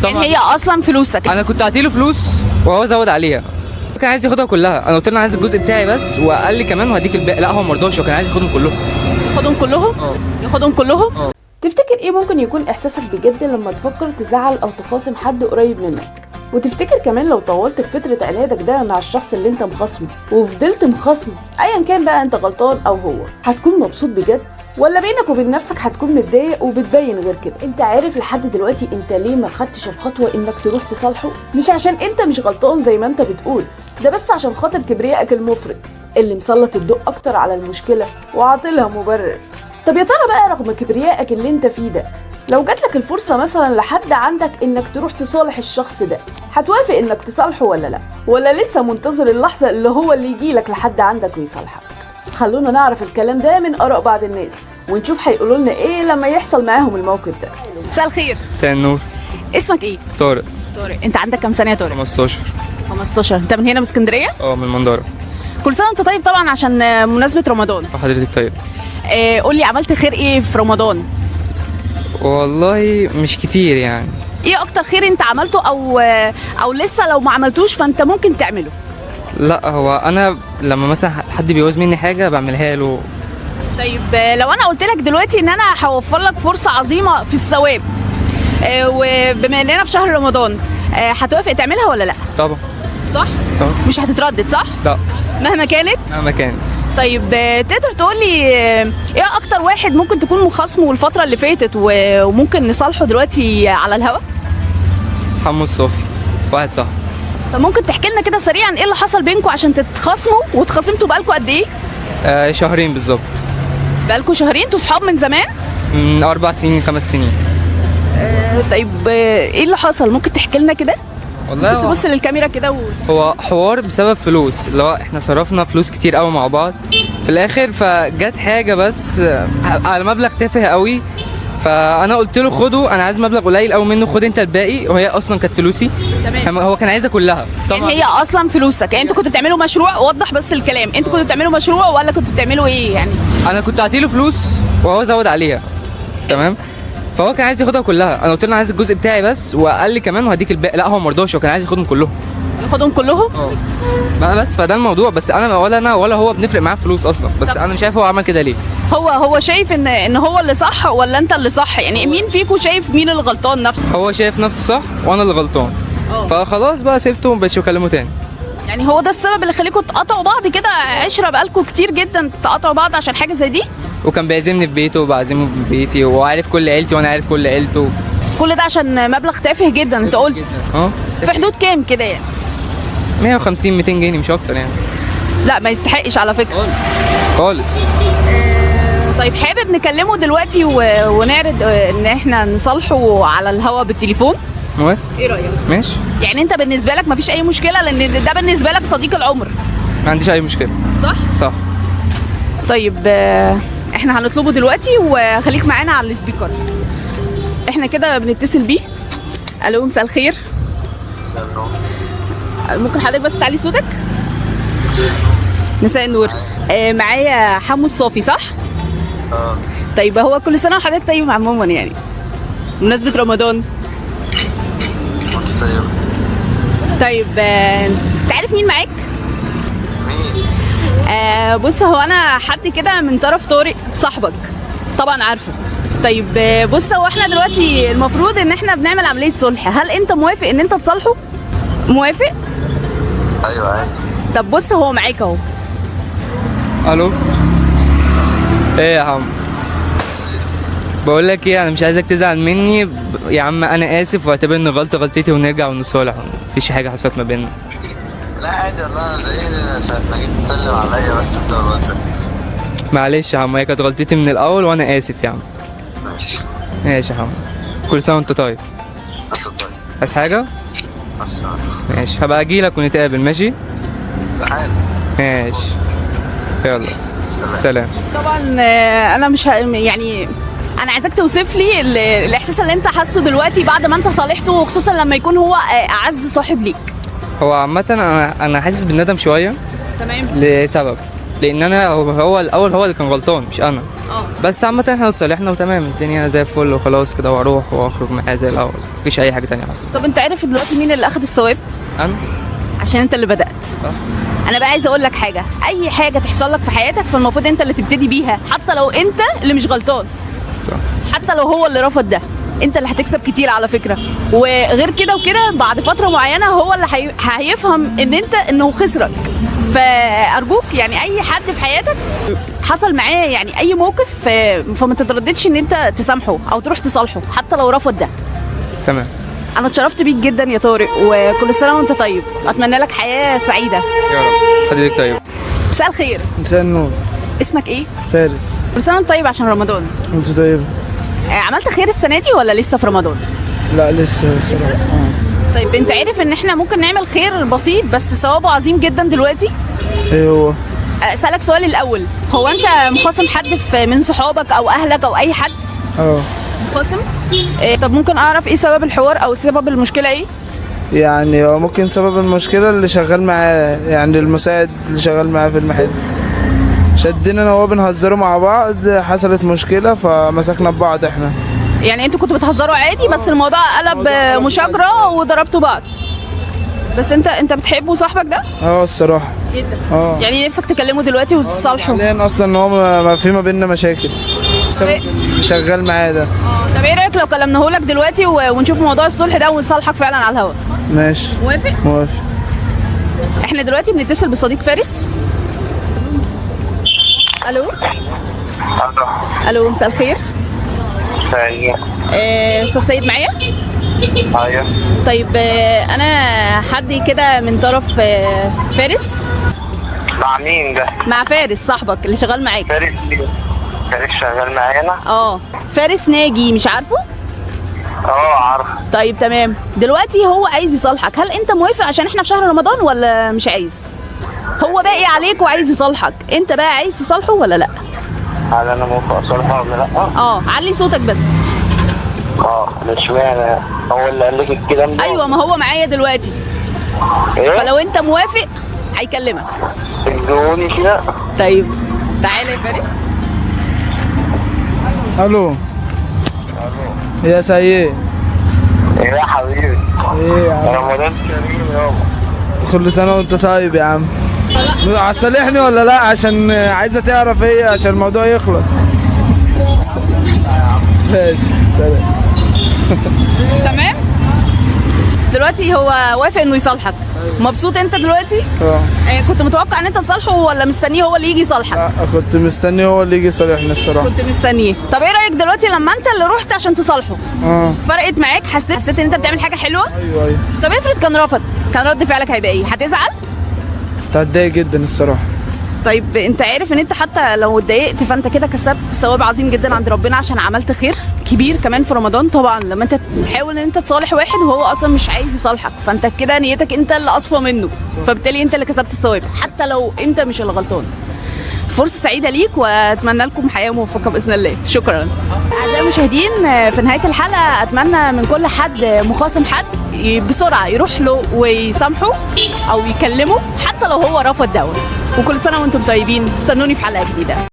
طبعا. يعني هي اصلا فلوسك. انا كنت اعطيله فلوس وهو زود عليها، كان عايز ياخدها كلها. انا قلت له انا عايز الجزء بتاعي بس، وقال لي كمان وهديك الباقي. لا هو ما رضاش، هو كان عايز ياخدهم كلهم. ياخدهم كلهم؟ اه. ياخدهم كلهم؟ اه. تفتكر ايه ممكن يكون احساسك بجد لما تفكر تزعل او تخاصم حد قريب منك؟ وتفتكر كمان لو طولت في فترة عنادك ده مع الشخص اللي انت مخاصمة وفضلت مخاصمة ايا كان بقى انت غلطان او هو، هتكون مبسوط بجد ولا بينك وبين نفسك هتكون متضايق وبتبين غير كده؟ انت عارف لحد دلوقتي انت ليه ما خدتش الخطوة انك تروح تصالحه؟ مش عشان انت مش غلطان زي ما انت بتقول، ده بس عشان خاطر كبريائك المفرط اللي مسلط الضوء اكتر على المشكلة وعاطلها مبرر. طب يا ترى بقى رغم كبريائك اللي انت فيه ده، لو جاتلك الفرصة مثلا لحد عندك انك تروح تصالح الشخص ده، هتوافق انك تصالحه ولا لا؟ ولا لسه منتظر اللحظة اللي هو اللي يجيلك لحد عندك ويصالحك؟ خلونا نعرف الكلام ده من آراء بعض الناس ونشوف هيقولوا لنا ايه لما يحصل معاهم الموقف ده. مساء الخير. مساء النور. اسمك ايه؟ طارق. طارق. انت عندك كام سنة يا طارق؟ 15. 15. انت من هنا من اسكندرية؟ اه، من المنظره. كل سنة وانت طيب طبعا عشان مناسبة رمضان. حضرتك طيب. قول لي عملت خير ايه في رمضان؟ والله مش كتير يعني. ايه اكتر خير انت عملته او لسه لو ما عملتوش فانت ممكن تعمله؟ لا هو انا لما مثلا حد بيعوز مني حاجة بعملها له. طيب لو انا قلت لك دلوقتي ان انا هوفر لك فرصة عظيمة في الثواب، وبما اننا في شهر رمضان، هتوافق تعملها ولا لا؟ طبعا. صح؟ طبعا. مش هتتردد صح؟ لا. مهما كانت؟ مهما كانت. طيب تقدر تقول لي ايه اكتر واحد ممكن تكون مخاصمة الفترة اللي فاتت وممكن نصالحه دلوقتي على الهوا؟ حمو الصافي، واحد صاحبي. طب ممكن تحكي لنا كده سريعا ايه اللي حصل بينكم عشان تتخاصموا، واتخاصمتوا بقالكم قد ايه؟ شهرين بالظبط. بقالكم شهرين؟ انتوا صحاب من زمان؟ من 4 سنين 5 سنين. طيب ايه اللي حصل؟ ممكن تحكي لنا كده؟ والله هو- تبص للكاميرا كده هو حوار بسبب فلوس، اللي هو احنا صرفنا فلوس كتير قوي مع بعض في الاخر، فجت حاجة بس على مبلغ تافه قوي، فانا قلت له خده، انا عايز مبلغ قليل قوي منه، خد انت الباقي، وهي اصلا كانت فلوسي. تمام. هو كان عايزها كلها طبعا. يعني هي اصلا فلوسك، يعني انتوا كنتوا بتعملوا مشروع؟ وضح بس الكلام، انتوا كنتوا بتعملوا مشروع ولا كنتوا بتعملوا ايه يعني؟ انا كنت اعطيله فلوس وهو زود عليها، تمام؟ فهو كان عايز ياخدها كلها. انا قلت له انا عايز الجزء بتاعي بس، وقال لي كمان وهديك الباقي. لا هو ما رضاش، هو كان عايز ياخدهم كلهم. ياخدهم كلهم؟ اه بس فده الموضوع. بس انا ولا انا ولا هو بنفرق معاه فلوس اصلا، بس انا مش عارف هو عمل كده ليه. هو شايف ان هو اللي صح ولا انت اللي صح؟ يعني مين فيكم شايف مين اللي غلطان نفسه؟ هو شايف نفسه صح وانا اللي غلطان. فخلاص بقى سيبته وما بقتش بكلمه تاني. يعني هو ده السبب اللي خليكم تقطعوا بعض كده؟ عشرة بقالكم كتير جدا تقطعوا بعض عشان حاجة زي دي؟ وكان بيعزمني في بيته وبعزمه في بيتي، وهو عارف كل عيلتي وانا عارف كل عيلته. كل ده عشان مبلغ تافه جدا انت قلت. اه. في حدود كام كده يعني؟ 150 200 جنيه مش اكتر يعني. لا ما يستحقش على فكرة خالص خالص. طيب حابب نكلمه دلوقتي ونعرض ان احنا نصالحه على الهوا بالتليفون؟ موافق. ايه رايك؟ ماشي. يعني انت بالنسبة لك مفيش اي مشكلة لان ده بالنسبة لك صديق العمر؟ ما عنديش اي مشكلة. صح؟ صح. طيب احنا هنطلبه دلوقتي وخليك معانا على ال speaker. احنا كده بنتصل بيه. الو مساء الخير. مساء النور. ممكن حضرتك بس تعلي صوتك؟ مساء النور. مساء النور. معايا حمو الصافي صح؟ اه. طيب هو كل سنة وحضرتك طيب عموما يعني بمناسبة رمضان. وانت طيب. طيب انت عارف مين معاك؟ مين؟ بص هو انا حد كده من طرف طارق صاحبك طبعا عارفه. طيب بص هو احنا دلوقتي المفروض ان احنا بنعمل عملية صلح، هل انت موافق ان انت تصالحه؟ موافق؟ ايوه عادي. طب بص هو معاك اهو. الو. ايه يا عم؟ بقول لك ايه، انا مش عايزك تزعل مني يا عم، انا اسف واعتبر ان غلطه غلطتي ونرجع ونصالح، مفيش حاجة حصلت ما بيننا. لا عادي والله، انا ضايقني ساعة ما جيت تسلم عليا بس انت غلطت. معلش يا عم، هي كانت غلطتي من الاول وانا اسف يا عم. ماشي. ماشي يا عم، كل سنة وانت طيب. انت طيب. عايز حاجة؟ بس ماشي، هبقى اجيلك ونتقابل. ماشي؟ تعال. ماشي، يلا سلام. طبعا انا مش يعني انا عايزاك توصف لي الاحساس اللي انت حاسه دلوقتي بعد ما انت صالحته، وخصوصا لما يكون هو اعز صاحب ليك. هو عامة انا حاسس بالندم شوية. تمام. لسبب، لان انا هو الاول، هو اللي كان غلطان مش انا. بس عامة احنا اتصالحنا وتمام، الدنيا زي الفل وخلاص كده، واروح واخرج معاه زي الاول، مفيش اي حاجة تانية حصلت. طب انت عارف دلوقتي مين اللي اخد الثواب؟ انا. عشان انت اللي بدات. صح. انا بقى عايزه اقول لك حاجة، اي حاجة تحصل لك في حياتك فالمفروض انت اللي تبتدي بيها، حتى لو انت اللي مش غلطان. صح. حتى لو هو اللي رفض ده، انت اللي هتكسب كتير على فكرة. وغير كده وكده بعد فترة معينة هو اللي هيفهم ان انت انه خسرك. فارجوك يعني اي حد في حياتك حصل معاه يعني اي موقف، فما تترددش ان انت تسامحه او تروح تصالحه حتى لو رفض ده. تمام. انا اتشرفت بيك جدا يا طارق، وكل سنة وانت طيب، اتمنى لك حياة سعيدة. يا رب. حضرتك طيب. مساء الخير. مساء النور. اسمك ايه؟ فارس. كل سنة وانت طيب عشان رمضان. انت طيب. عملت خير السنة دي ولا لسه في رمضان؟ لا لسه الصراحة. طيب انت عارف ان احنا ممكن نعمل خير بسيط بس ثوابه عظيم جدا دلوقتي؟ ايه هو؟ اسالك سؤال الاول، هو انت مخاصم حد من صحابك او اهلك او اي حد؟ اه. مخاصم؟ طب ممكن اعرف ايه سبب الحوار او سبب المشكلة ايه؟ يعني هو ممكن سبب المشكلة اللي شغال معاه، يعني المساعد اللي شغال معاه في المحل، شدنا انا وهو بنهزره مع بعض، حصلت مشكلة فمسكنا ببعض احنا. يعني انتوا كنتوا بتهزروا عادي بس الموضوع قلب مشاجره وضربتوا بعض. بس انت بتحبه صاحبك ده؟ اه الصراحة. جدا. اه. يعني نفسك تكلمه دلوقتي وتصالحه؟ حاليا اصلا ان هو ما في ما بيننا مشاكل بسبب اللي شغال معاه ده. طب ايه رايك لو كلمناه لك دلوقتي ونشوف موضوع الصلح ده ونصالحك فعلا على الهوا؟ ماشي. موافق؟ موافق. احنا دلوقتي بنتصل بصديق فارس. الو. الو مساء الخير. ايوه. استاذ سيد معايا؟ ايوه. طيب انا حد كده من طرف فارس. مع مين ده؟ مع فارس صاحبك اللي شغال معاك. فارس مين؟ فارس شغال معانا؟ اه فارس ناجي، مش عارفه؟ اه عارفه. طيب تمام، دلوقتي هو عايز يصالحك، هل انت موافق عشان احنا في شهر رمضان ولا مش عايز؟ هو باقي عليك وعايز يصالحك، انت بقى عايز تصالحه ولا لا؟ هل انا موافق اصالحه ولا لا؟ اه علي صوتك بس. اه مش معنى هو اللي قال لك الكلام ده. ايوه ما هو معايا دلوقتي. ايه؟ فلو انت موافق هيكلمك. ادوني كده. طيب تعالى يا فارس. الو. يا سيد. ايه يا حبيبي؟ ايه يا عم؟ رمضان كريم يابا. كل سنة وانت طيب يا عم. هتصالحني ولا لا؟ عشان عايزة تعرف ايه عشان الموضوع يخلص. ماشي سلام. تمام دلوقتي هو وافق انه يصالحك. مبسوط انت دلوقتي؟ اه. كنت متوقع ان انت تصالحه ولا مستنيه هو اللي يجي يصالحك؟ لا كنت مستني هو اللي يجي يصالحني الصراحة. كنت مستنيه. طب ايه رايك دلوقتي لما انت اللي رحت عشان تصالحه؟ فرقت معاك؟ حسيت ان انت بتعمل حاجة حلوة؟ ايوه ايوه. طب افرض كان رفض، كان رد فعلك هيبقى ايه؟ هتزعل؟ كنت هتضايق جدا الصراحة. طيب انت عارف ان انت حتى لو اتضايقت فانت كده كسبت ثواب عظيم جدا عند ربنا عشان عملت خير كبير كمان في رمضان. طبعا لما انت تحاول ان انت تصالح واحد وهو اصلا مش عايز يصالحك، فانت كده نيتك انت اللي اصفى منه، فبالتالي انت اللي كسبت الثواب حتى لو انت مش اللي غلطان. فرصة سعيدة ليك واتمنى لكم حياة موفقة بإذن الله. شكرا. أعزائي المشاهدين، في نهاية الحلقة أتمنى من كل حد مخاصم حد بسرعة يروح له ويسامحه أو يكلمه حتى لو هو رفض دوت. وكل سنة وأنتم طيبين، استنوني في حلقة جديدة.